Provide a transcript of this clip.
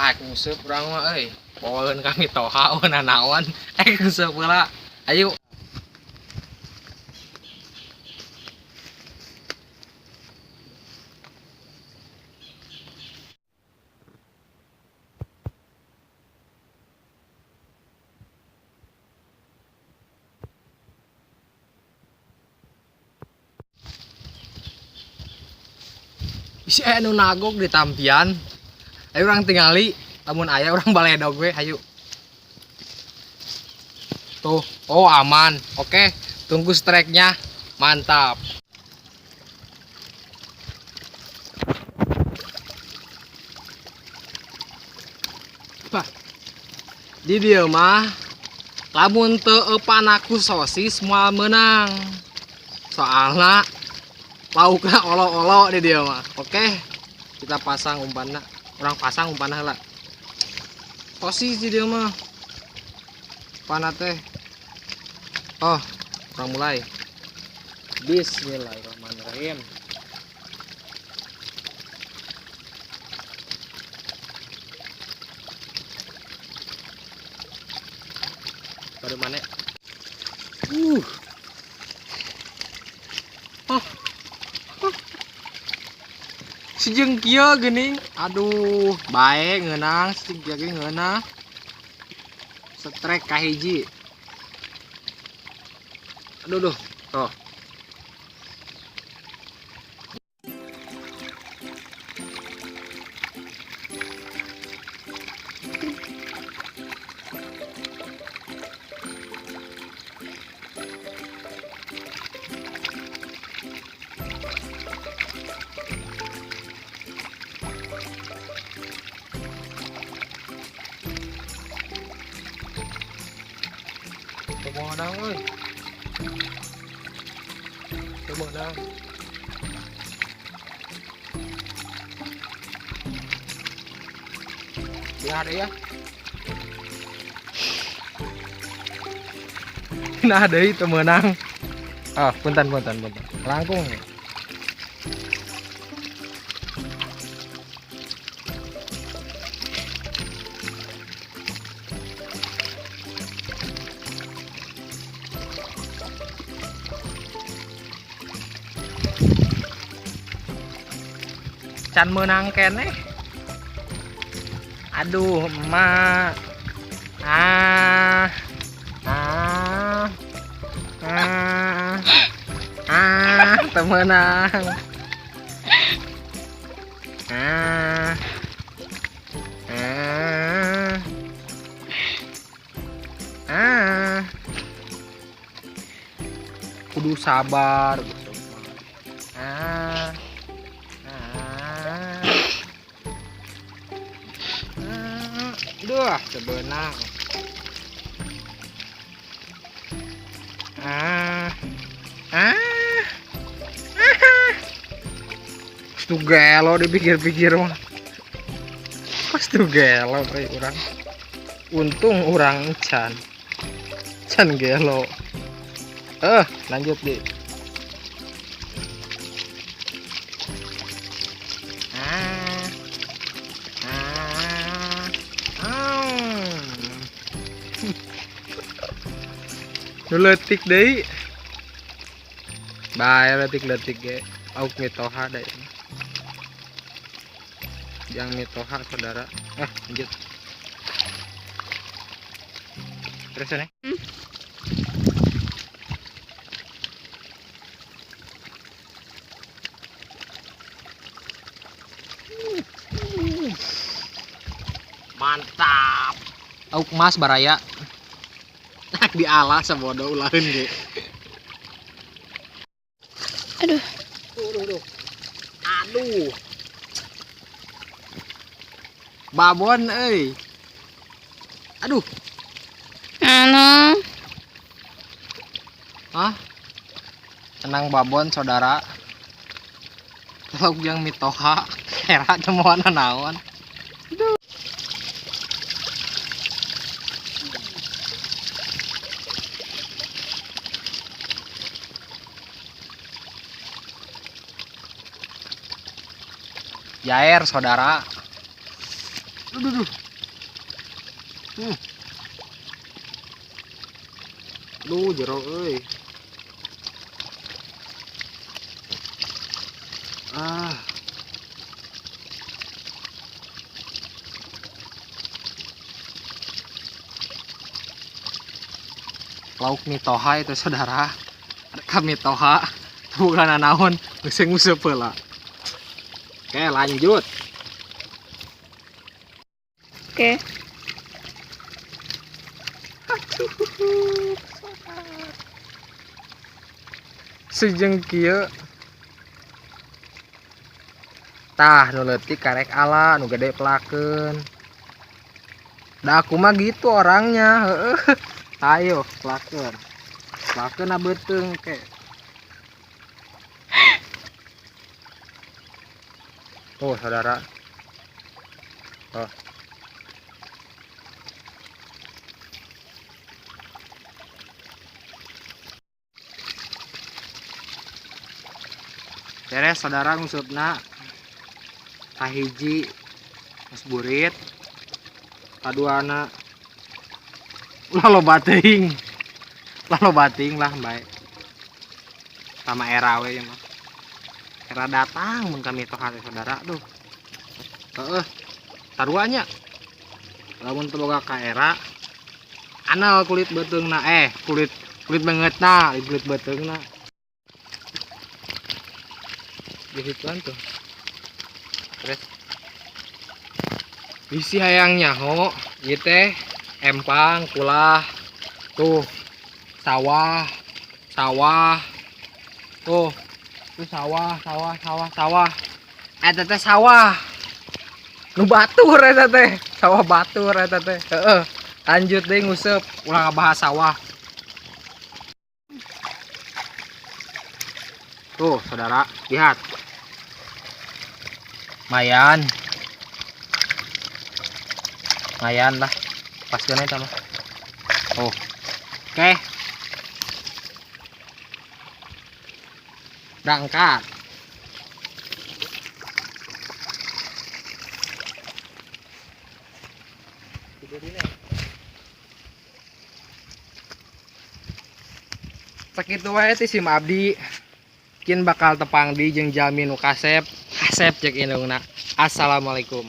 Ah, nguseup urang mah euy. Poeun kami toha eueun nanaon. Nguseup heula. Ayo. Bisi aya nu nagog di tampian. Ayo urang tingali, lamun aya urang baledog we, hayu. Tuh, oh aman. Oke, tunggu strike-nya. Mantap. Bah. Di dieu mah lamun teu eupan ku sosis moal meunang. Soalna laukna olo-olo di dieu mah. Oke, kita pasang umpanna. Urang pasang umpanna heula. Sosis di dieu mah. Panah teh. Oh, urang mulai. Bismillahirrahmanirrahim. Baru mana? Oh. Si jeung kieu geuning. Aduh, bae ngeunang si jeung kieu ge ngeunah. Strike kahiji. Aduh, duh. Tuh. Menang euy. Teu meunang. Nah, deui ya. Nah, deui teu meunang. Ah, punten, punten, punten. Langkung. Can meunang keneh. Aduh, emak. Ah. Ah. Ah. Ah, teu meunang. Ah. Ah. Ah. Kudu sabar. Ah. Ah. Duh, sebenang. Ah. Ah. Ah. Tuh gelo dipikir-pikir mah. Pas tuh gelo euy urang. Untung urang can. Can gelo. Lanjut di. Ah. Ah. Ah. Nu leutik deui. Bae leutik-leutik ge. Auk mitoha da ieu. Yang mitoha saudara. Lanjut. Terus nih. Mantap. Auk mas baraya. Dialah sabodo ulaheun ge. Aduh. Aduh, aduh. Aduh. Babon euy. Aduh. Anu. Hah? Tenang babon saudara. Lauk yang mitoha era temuan naon. Aduh. Jair saudara. Duh, duh, duh. Duh, jero euy. Ah. Lauk mitoha itu saudara. Ka mitoha bukan naon, geus nguseup heula. Oke, lanjut. Oke. Aduh. Sejeng kieu. Tah nu leutik karek ala, nu gede pelakeun. Da aku mah gitu orangnya, heeh. Ayo pelakeun. Pelakeun na beuteung ke. Oh, saudara. Oh. Beres saudara ngusupna. Kahiji geus burit. Kaduana ulah loba teuing. Ulah loba teuing lah bae. Sama era we mah. Era datang mun kami toh hate saudara duh. Heeh. Taruanya. Lamun teu boga ka era anal kulit beuteungna, kulit kulit beungeutna, kulit beuteungna. Gituan tuh. Terus bisi hayang nyaho ieu teh empang kulah tuh sawah sawah tuh tuh sawah sawah sawah sawah eta teh sawah nu batur eta teh sawah batur eta teh heeh. Lanjut deui nguseup ulah ngabahas sawah. Tuh saudara lihat lumayan lumayan lah pas gana eta mah. Oh oke berangkat. Sakitu wae ti sim abdi. Kin bakal tepang di jeung jalmi nu kasep, kasep cek indungna. Assalamualaikum.